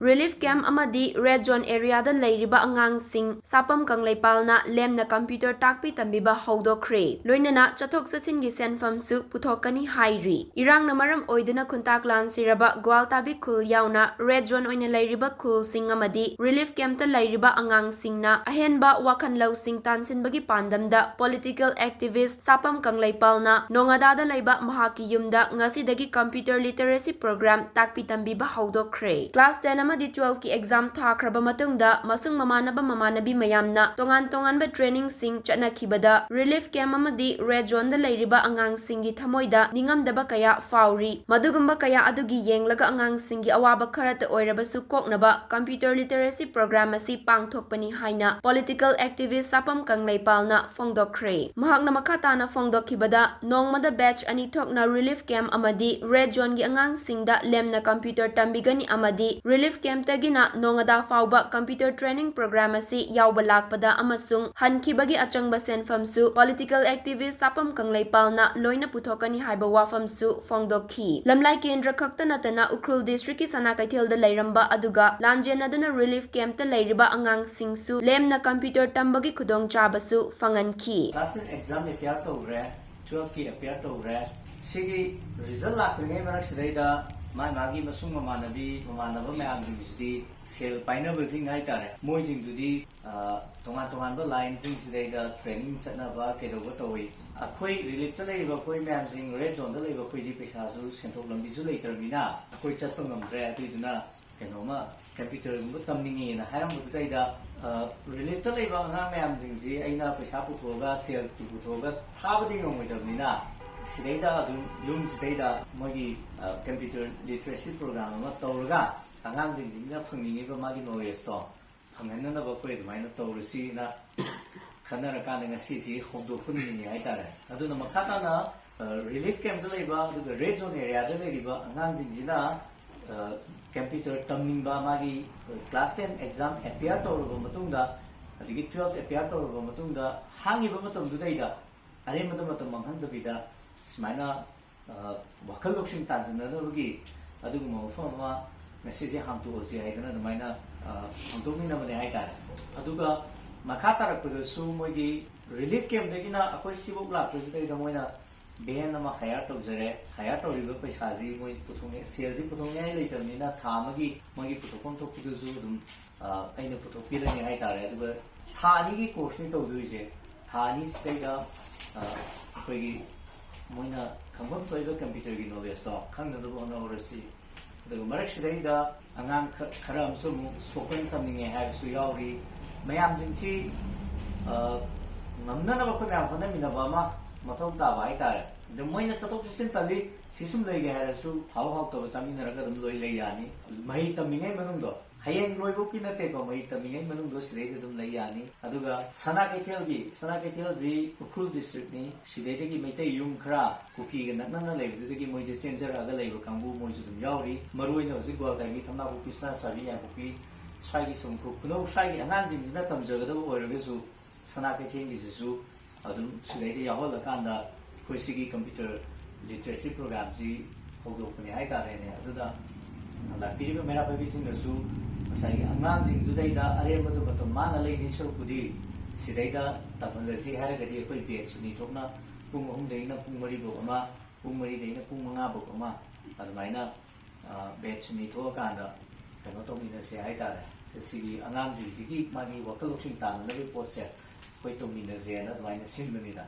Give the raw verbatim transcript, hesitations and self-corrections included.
Relief camp ꯑꯃꯗꯤ red zone areaꯗ ꯂꯩꯔꯤꯕ ꯑꯉꯥꯡꯁꯤꯡ ꯁꯥꯄꯝ ꯀꯪꯂꯩꯄꯥꯜꯅ ꯂꯦꯝꯅ computer ꯇꯥꯛꯄꯤ ꯇꯝꯕꯤꯕ ꯍꯧꯗꯣꯛꯈ꯭ꯔꯦ꯫ ꯂꯣꯏꯅꯅ ꯆꯠꯊꯣꯛ ꯆꯠꯁꯤꯟꯒꯤ ꯁꯦꯟꯐꯝꯁꯨ ꯄꯨꯊꯣꯛꯀꯅꯤ ꯍꯥꯏꯔꯤ꯫ ꯏꯔꯥꯡꯅ ꯃꯔꯝ ꯑꯣꯏꯗꯨꯅ ꯈꯨꯟꯇꯥꯛ ꯂꯥꯟꯁꯤꯔꯕ ꯒ꯭ꯋꯥꯜꯇꯥꯕꯤ ꯈꯨꯜ ꯌꯥꯎꯅ red zone ꯑꯣꯏꯅ ꯂꯩꯔꯤꯕ ꯈꯨꯜꯁꯤꯡ ꯑꯃꯗꯤ relief campꯇ ꯂꯩꯔꯤꯕ ꯑꯉꯥꯡꯁꯤꯡꯅ ꯑꯍꯦꯟꯕ ꯋꯥꯈꯜ ꯂꯧꯁꯤꯡ ꯇꯥꯟꯁꯤꯟꯕꯒꯤ ꯄꯥꯟꯗꯝꯗ political activist ꯁꯥꯄꯝ ꯀꯪꯂꯩꯄꯥꯜꯅ ꯅꯣꯉꯥꯗꯥꯗ ꯂꯩꯕ ꯃꯍꯥꯛꯀꯤ ꯌꯨꯝꯗ ꯉꯁꯤꯗꯒꯤ computer literacy program ꯇꯥꯛꯄꯤ ꯇꯝꯕꯤꯕ ꯍꯧꯗꯣꯛꯈ꯭ꯔꯦ꯫ Class ten ꯑꯃꯗꯤ twelveꯀꯤ exam ꯊꯥꯈ꯭ꯔꯕ ꯃꯇꯨꯡꯗ ꯃꯁꯨꯡ ꯃꯃꯥꯟꯅꯕ ꯃꯃꯥꯟꯅꯕꯤ ꯃꯌꯥꯝꯅ ꯇꯣꯉꯥꯟ ꯇꯣꯉꯥꯟꯕ trainingꯁꯤꯡ ꯆꯠꯅꯈꯤꯕꯗ relief camp ꯑꯃꯗꯤ red zoneꯗ ꯂꯩꯔꯤꯕ ꯑꯉꯥꯡꯁꯤꯡꯒꯤ ꯊꯃꯣꯏꯗ ꯅꯤꯡꯉꯝꯗꯕ ꯀꯌꯥ ꯐꯥꯎꯔꯤ꯫ ꯃꯗꯨꯒꯨꯝꯕ ꯀꯌꯥ ꯑꯗꯨꯒꯤ ꯌꯦꯡꯂꯒ ꯑꯉꯥꯡꯁꯤꯡꯒꯤ ꯑꯋꯥꯕ ꯈꯔꯇ ꯑꯣꯏꯔꯕꯁꯨ ꯀꯣꯛꯅꯕ computer literacy program ꯑꯁꯤ ꯄꯥꯡꯊꯣꯛꯄꯅꯤ ꯍꯥꯏꯅ political activist ꯁꯥꯄꯝ ꯀꯪꯂꯩꯄꯥꯜꯅ ꯐꯣꯡꯗꯣꯛꯈ꯭ꯔꯦ꯫ ꯃꯍꯥꯛꯅ ꯃꯈꯥ ꯇꯥꯅ ꯐꯣꯡꯗꯣꯛꯈꯤꯕꯗ, ꯅꯣꯡꯃꯗ batch ꯑꯅꯤ ꯊꯣꯛꯅ relief camp ꯑꯃꯗꯤ red zoneꯒꯤ ꯑꯉꯥꯡꯁꯤꯡꯗ ꯂꯦꯝꯅ computer ꯇꯝꯕꯤꯒꯅꯤ ꯑꯃꯗꯤ relief campꯇꯒꯤꯅ ꯅꯣꯉꯥꯗꯥ ꯐꯥꯎꯕ computer training program ꯑꯁꯤ ꯌꯥꯎꯕ ꯂꯥꯛꯄꯗ ꯑꯃꯁꯨꯡ ꯍꯟꯈꯤꯕꯒꯤ ꯑꯆꯪꯕ ꯁꯦꯟꯐꯝꯁꯨ political activist ꯁꯥꯄꯝ ꯀꯪꯂꯩꯄꯥꯜꯅ ꯂꯣꯏꯅ ꯄꯨꯊꯣꯛꯀꯅꯤ ꯍꯥꯏꯕ ꯋꯥꯐꯝꯁꯨ ꯐꯣꯡꯗꯣꯛꯈꯤ꯫ ꯂꯝꯂꯥꯏ ꯀꯦꯟꯗ꯭ꯔ ꯈꯛꯇ ꯅꯠꯇꯅ ꯎꯈ꯭ꯔꯨꯜ districtꯀꯤ ꯁꯅꯥ ꯀꯩꯊꯦꯜꯗ ꯂꯩꯔꯝꯕ ꯑꯗꯨꯒ ꯂꯥꯟꯖꯦꯟꯅꯗꯨꯅ relief campꯇ ꯂꯩꯔꯤꯕ ꯑꯉꯥꯡꯁꯤꯡꯁꯨ ꯂꯦꯝꯅ computer ꯇꯝꯕꯒꯤ ꯈꯨꯗꯣꯡꯆꯥꯕꯁꯨ ꯐꯪꯍꯟꯈꯤ꯫ Class ten exam appear ꯇꯧꯈ꯭ꯔꯦ, twelveꯀꯤ appear ꯇꯧꯈ꯭ꯔꯦ꯫ ꯁꯤꯒꯤ result ꯂꯥꯛꯇ꯭ꯔꯤꯉꯩ ꯃꯔꯛꯁꯤꯗꯩꯗ ꯃꯥ ꯃꯥꯒꯤ ꯃꯁꯨꯡ ꯃꯃꯥꯟꯅꯕꯤ ꯃꯃꯥꯟꯅꯕ ꯃꯌꯥꯝꯁꯤꯡꯁꯤꯗꯤ ꯁꯦꯜ ꯄꯥꯏꯅꯕꯁꯤꯡ ꯍꯥꯏꯇꯥꯔꯦ, ꯃꯣꯏꯁꯤꯡꯗꯨꯗꯤ ꯑ, ꯇꯣꯉꯥꯟ ꯇꯣꯉꯥꯟꯕ lineꯁꯤꯡꯁꯤꯗꯩꯗ training ꯆꯠꯅꯕ ꯀꯩꯗꯧꯕ ꯇꯧꯏ꯫ ꯑꯩꯈꯣꯏ reliefꯇ ꯂꯩꯔꯤꯕ ꯑꯩꯈꯣꯏ ꯃꯌꯥꯝꯁꯤꯡ, red zoneꯗ ꯂꯩꯕ ꯑꯩꯈꯣꯏꯗꯤ ꯄꯩꯁꯥꯁꯨ ꯁꯦꯟꯊꯣꯛ ꯂꯝꯕꯤꯁꯨ ꯂꯩꯇ꯭ꯔꯕꯅꯤꯅ ꯑꯩꯈꯣꯏ ꯆꯠꯄ ꯉꯝꯗ꯭ꯔꯦ꯫ ꯑꯗꯨꯏꯗꯨꯅ ꯀꯩꯅꯣꯝꯃ computerꯒꯨꯝꯕ ꯇꯝꯅꯤꯡꯉꯦꯅ ꯍꯥꯏꯔꯝꯕꯗꯨꯗꯩꯗ, ꯑ, reliefꯇ ꯂꯩꯕ ꯑꯉꯥꯡ ꯃꯌꯥꯝꯁꯤꯡꯁꯤ ꯑꯩꯅ ꯄꯩꯁꯥ ꯄꯨꯊꯣꯛꯑꯒ, ꯁꯦꯜ ꯄꯨꯊꯣꯛꯑꯒ ꯊꯥꯕꯗꯤ ꯉꯝꯃꯣꯏꯗꯕꯅꯤꯅ, ꯁꯤꯗꯩꯗ ꯑꯗꯨꯝ ꯌꯨꯝꯁꯤꯗꯩꯗ ꯃꯣꯏꯒꯤ, ꯑ, computer literacy program ꯑꯃ ꯇꯧꯔꯒ ꯑꯉꯥꯡꯁꯤꯡꯁꯤꯅ ꯐꯪꯅꯤꯡꯉꯤꯕ ꯃꯥꯒꯤ knowledgeꯇꯣ ꯐꯪꯍꯟꯅꯅꯕ ꯑꯩꯈꯣꯏ ꯑꯗꯨꯃꯥꯏꯅ ꯇꯧꯔꯁꯤꯅ ꯈꯟꯅꯔꯀꯥꯟꯗ ꯉꯁꯤꯁꯤ ꯍꯧꯗꯣꯛꯄ ꯅꯨꯃꯤꯠꯅꯤ ꯍꯥꯏꯇꯥꯔꯦ꯫ ꯑꯗꯨꯅ ꯃꯈꯥ ꯇꯥꯅ, ꯑ, relief campꯇ ꯂꯩꯕ ꯑꯗꯨꯒ red zone areaꯗ ꯂꯩꯔꯤꯕ ꯑꯉꯥꯡꯁꯤꯡꯁꯤꯅ, ꯑ, computer ꯇꯝꯅꯤꯡꯕ, ꯃꯥꯒꯤ, ꯑ, class ten exam appear ꯇꯧꯔꯕ ꯃꯇꯨꯡꯗ, ꯑꯗꯒꯤ twelve appear ꯇꯧꯔꯕ ꯃꯇꯨꯡꯗ ꯍꯥꯡꯉꯤꯕ ꯃꯇꯝꯗꯨꯗꯩꯗ ꯑꯔꯦꯝꯕꯗ ꯃꯇꯝ ꯃꯥꯡꯍꯟꯗꯕꯤꯗ ꯁꯨꯃꯥꯏꯅ, ꯑ, ꯋꯥꯈꯜ ꯂꯧꯁꯤꯡ ꯇꯥꯟꯁꯤꯟꯅꯅꯕꯒꯤ ꯑꯗꯨꯒꯨꯝꯕ ꯃꯐꯝ ꯑꯃ ꯉꯁꯤꯁꯦ ꯍꯥꯡꯇꯣꯛꯑꯁꯤ ꯍꯥꯏꯗꯅ ꯑꯗꯨꯃꯥꯏꯅ, ꯑ, ꯍꯥꯡꯗꯣꯛꯃꯤꯟꯅꯕꯅꯦ ꯍꯥꯏꯇꯥꯔꯦ꯫ ꯑꯗꯨꯒ ꯃꯈꯥ ꯇꯥꯔꯛꯄꯗꯁꯨ ꯃꯣꯏꯒꯤ relief camp ꯇꯒꯤꯅ ꯑꯩꯈꯣꯏ ꯁꯤꯐꯥꯎ ꯂꯥꯛꯄꯁꯤꯗꯩꯗ ꯃꯣꯏꯅ van ꯑꯃ hire ꯇꯧꯖꯔꯦ꯫ Hire ꯇꯧꯔꯤꯕ ꯄꯩꯁꯥꯁꯤ ꯃꯣꯏ ꯄꯨꯊꯣꯛꯅꯤꯡ-, ꯁꯦꯜꯁꯤ ꯄꯨꯊꯣꯛꯅꯤꯡꯉꯥꯏ ꯂꯩꯇꯕꯅꯤꯅ ꯊꯥ ꯑꯃꯒꯤ ꯃꯣꯏꯒꯤ ꯄꯨꯊꯣꯛꯐꯝ ꯊꯣꯛꯄꯗꯨꯁꯨ ꯑꯗꯨꯝ, ꯑ, ꯑꯩꯅ ꯄꯨꯊꯣꯛꯄꯤꯔꯅꯤ ꯍꯥꯏꯇꯥꯔꯦ꯫ ꯑꯗꯨꯒ ꯊꯥ ꯑꯅꯤꯒꯤ course ꯅꯤ ꯇꯧꯗꯣꯏꯁꯦ꯫ ꯊꯥ ꯑꯅꯤꯁꯤꯗꯩꯗ, ꯑ, ꯑꯩꯈꯣꯏꯒꯤ ꯃꯣꯏꯅ ꯈꯪꯐꯝ ꯊꯣꯛꯏꯕ computer ꯒꯤ knowledge ꯇꯣ ꯈꯪꯅꯅꯕ ꯍꯣꯠꯅꯍꯧꯔꯁꯤ꯫ ꯑꯗꯨꯒ ꯃꯔꯛꯁꯤꯗꯩꯗ ꯑꯉꯥꯡ ꯈ-, ꯈꯔ ꯑꯃꯁꯨ ꯑꯃꯨꯛ spoken ꯇꯝꯅꯤꯡꯉꯦ ꯍꯥꯏꯕꯁꯨ ꯌꯥꯎꯔꯤ꯫ ꯃꯌꯥꯝꯁꯤꯡꯁꯤ, ꯑ, ꯉꯝꯅꯅꯕ ꯑꯩꯈꯣꯏ ꯃꯌꯥꯝ ꯍꯣꯠꯅꯃꯤꯟꯅꯕ ꯑꯃ ꯃꯊꯧ ꯇꯥꯕ ꯍꯥꯏꯇꯥꯔꯦ꯫ ꯑꯗ ꯃꯣꯏꯅ ꯆꯠꯊꯣꯛ ꯆꯠꯁꯤꯟ ꯇꯜꯂꯤ, ꯁꯤ ꯁꯨꯝ ꯂꯩꯒꯦ ꯍꯥꯏꯔꯁꯨ ꯍꯥꯎ ꯍꯥꯎꯇꯕ ꯆꯥꯃꯤꯟꯅꯔꯒ ꯑꯗꯨꯝ ꯂꯣꯏ ꯂꯩ ꯌꯥꯅꯤ꯫ ꯃꯍꯩ ꯇꯝꯃꯤꯉꯩ ꯃꯅꯨꯡꯗꯣ, ꯍꯌꯦꯡ ꯂꯣꯏꯐꯧꯀꯤ ꯅꯠꯇꯦꯀꯣ, ꯃꯍꯩ ꯇꯝꯃꯤꯉꯩ ꯃꯅꯨꯡꯗꯣ ꯁꯤꯗꯩꯗ ꯑꯗꯨꯝ ꯂꯩ ꯌꯥꯅꯤ꯫ ꯑꯗꯨꯒ ꯁꯅꯥ ꯀꯩꯊꯦꯜꯒꯤ, ꯁꯅꯥ ꯀꯩꯊꯦꯜꯁꯤ ꯎꯈ꯭ꯔꯨꯜ district ꯅꯤ꯫ ꯁꯤꯗꯩꯗꯒꯤ ꯃꯩꯇꯩ ꯌꯨꯝ ꯈꯔ ꯀꯨꯀꯤꯒ ꯅꯛꯅꯅ ꯂꯩꯕꯗꯨꯗꯒꯤ ꯃꯣꯏꯁꯦ ꯆꯦꯟꯖꯔꯛꯑꯒ ꯂꯩꯕ ꯀꯥꯡꯕꯨ ꯃꯣꯏꯁꯨ ꯑꯗꯨꯝ ꯌꯥꯎꯔꯤ꯫ ꯃꯔꯨ ꯑꯣꯏꯅ ꯍꯧꯖꯤꯛ ꯒ꯭ꯋꯥꯜꯇꯔꯒꯤ ꯊꯝꯅꯥꯄꯣꯛꯄꯤ, ꯁꯅꯥꯁꯥꯕꯤ, ꯌꯥꯏꯄꯣꯛꯄꯤ, ꯁ꯭ꯋꯥꯏꯒꯤ ꯁꯨꯝ ꯈꯨ-, ꯈꯨꯅꯧ ꯁ꯭ꯋꯥꯏꯒꯤ ꯑꯉꯥꯡꯁꯤꯡꯁꯤꯅ ꯇꯝꯖꯒꯗꯕ ꯑꯣꯏꯔꯒꯁꯨ ꯁꯅꯥ ꯀꯩꯊꯦꯜꯒꯤꯁꯤꯁꯨ ꯑꯗꯨꯝ ꯁꯤꯗꯩꯗ ꯌꯥꯎꯍꯜꯂꯀꯥꯟꯗ ꯑꯩꯈꯣꯏ ꯁꯤꯒꯤ computer literacy program ꯁꯤ ꯍꯧꯗꯣꯛꯄꯅꯦ ꯍꯥꯏꯇꯥꯔꯦꯅꯦ꯫ ꯑꯗꯨꯅ ꯂꯥꯛꯄꯤꯔꯤꯕ ꯃꯩꯔꯥ ꯄꯥꯏꯕꯤꯁꯤꯡꯅꯁꯨ ꯉꯁꯥꯏꯒꯤ ꯑꯉꯥꯡꯁꯤꯡꯗꯨꯗꯩꯗ ꯑꯔꯦꯝꯕꯗꯨ ꯃꯇꯝ ꯃꯥꯡꯉ ꯂꯩꯗꯣꯏ ꯁꯔꯨꯛꯄꯨꯗꯤ ꯁꯤꯗꯩꯗ ꯇꯝꯍꯜꯂꯁꯤ ꯍꯥꯏꯔꯒꯗꯤ ꯑꯩꯈꯣꯏ batch ꯑꯅꯤ ꯊꯣꯛꯅ ꯄꯨꯡ ꯑꯍꯨꯝꯗꯒꯤꯅ ꯄꯨꯡ ꯃꯔꯤꯐꯥꯎ ꯑꯃ, ꯄꯨꯡ ꯃꯔꯤꯗꯒꯤꯅ ꯄꯨꯡ ꯃꯉꯥ ꯐꯥꯎ ꯑꯃ, ꯑꯗꯨꯃꯥꯏꯅ, ꯑ, batch ꯑꯅꯤ ꯊꯣꯛꯑꯀꯥꯟꯗ ꯀꯩꯅꯣ ꯇꯧꯃꯤꯟꯅꯁꯦ ꯍꯥꯏꯇꯥꯔꯦ꯫ ꯁꯤꯒꯤ ꯑꯉꯥꯡꯁꯤꯡꯁꯤꯒꯤ ꯃꯥꯒꯤ ꯋꯥꯈꯜ ꯂꯧꯁꯤꯡ ꯇꯥꯅꯅꯕꯒꯤ ꯄꯣꯠꯁꯦ ꯑꯩꯈꯣꯏ ꯇꯧꯃꯤꯟꯅꯁꯦꯅ ꯑꯗꯨꯃꯥꯏꯅ ꯁꯤꯟꯕꯅꯤꯗ꯫